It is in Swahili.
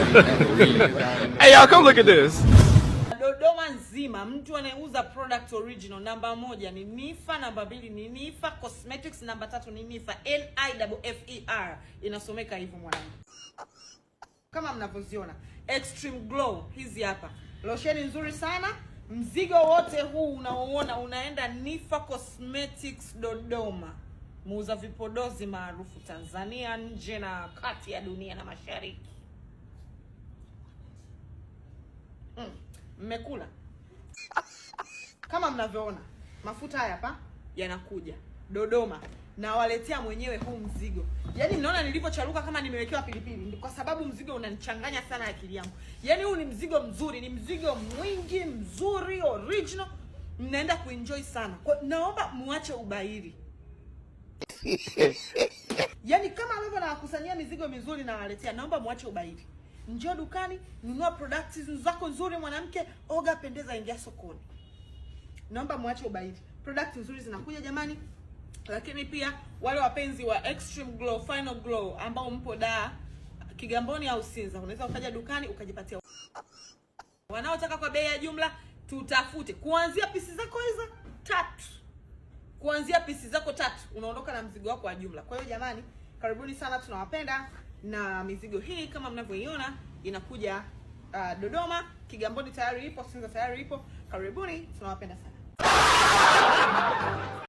Hey, y'all, come look at this. Dodoma nzima mtu anayeuza product original namba moja ni Niffer, namba mbili ni Niffer Cosmetics, namba tatu ni Niffer, Niffer, inasomeka hivyo mwanangu, kama mnavyoziona Extreme Glow hizi hapa, losheni nzuri sana. Mzigo wote huu unaoona unaenda Niffer Cosmetics Dodoma, muuza vipodozi maarufu Tanzania, nje na kati ya dunia na mashariki. Mmekula kama mnavyoona mafuta haya hapa yanakuja Dodoma, nawaletea mwenyewe huu mzigo. Yaani mnaona nilivyocharuka kama nimewekewa pilipili, kwa sababu mzigo unanichanganya sana akili yangu. Yaani huu ni mzigo mzuri, ni mzigo mwingi mzuri, original, mnaenda kuenjoy sana. Kwa, naomba muache ubairi. Yaani kama ambavyo nawakusanyia mizigo mizuri nawaletea, naomba muache ubairi. Njoo dukani, nunua products zako nzuri, mwanamke, oga, pendeza, ingia sokoni. Naomba muache ubairi. Product nzuri zinakuja jamani. Lakini pia wale wapenzi wa Extreme Glow, Final Glow ambao mpo Dar, Kigamboni au Sinza, unaweza ukaja dukani ukajipatia. Wanaotaka kwa bei ya jumla, tutafute kuanzia pisi zako hizo tatu, kuanzia pisi zako tatu unaondoka na mzigo wako wa jumla. Kwa hiyo jamani, karibuni sana, tunawapenda na mizigo hii kama mnavyoiona inakuja Dodoma, Kigamboni tayari ipo, Sinza tayari ipo. Karibuni, tunawapenda sana.